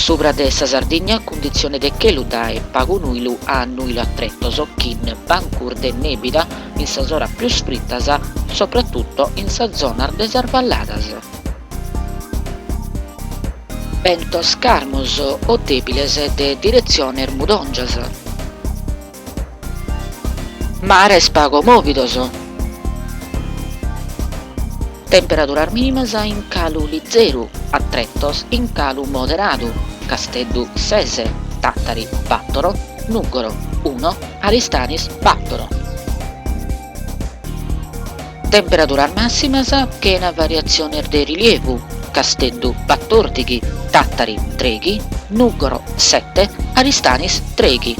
Subra de sa Sardigna cunditzione de chelu dae pagu nùilu a nùilu a tretos chin bancos de nèbida in sas oras pius fritas, sopratutto in sas zonas de sas valladas. Bentos carmos o dèbiles de diretziones mudòngias. Mares pagu mòvidos. Temperaduras mìnimas in calu lizeru, a tretos in calu moderadu, Casteddu ses, Tàtari bàtoro, Nùgoro unu, Aristanis bàtoro. Temperaduras màssimas chena variatziones de rilievu, Casteddu batòrdighi, Tàtari trèighi, Nùgoro sete, Aristanis trèighi.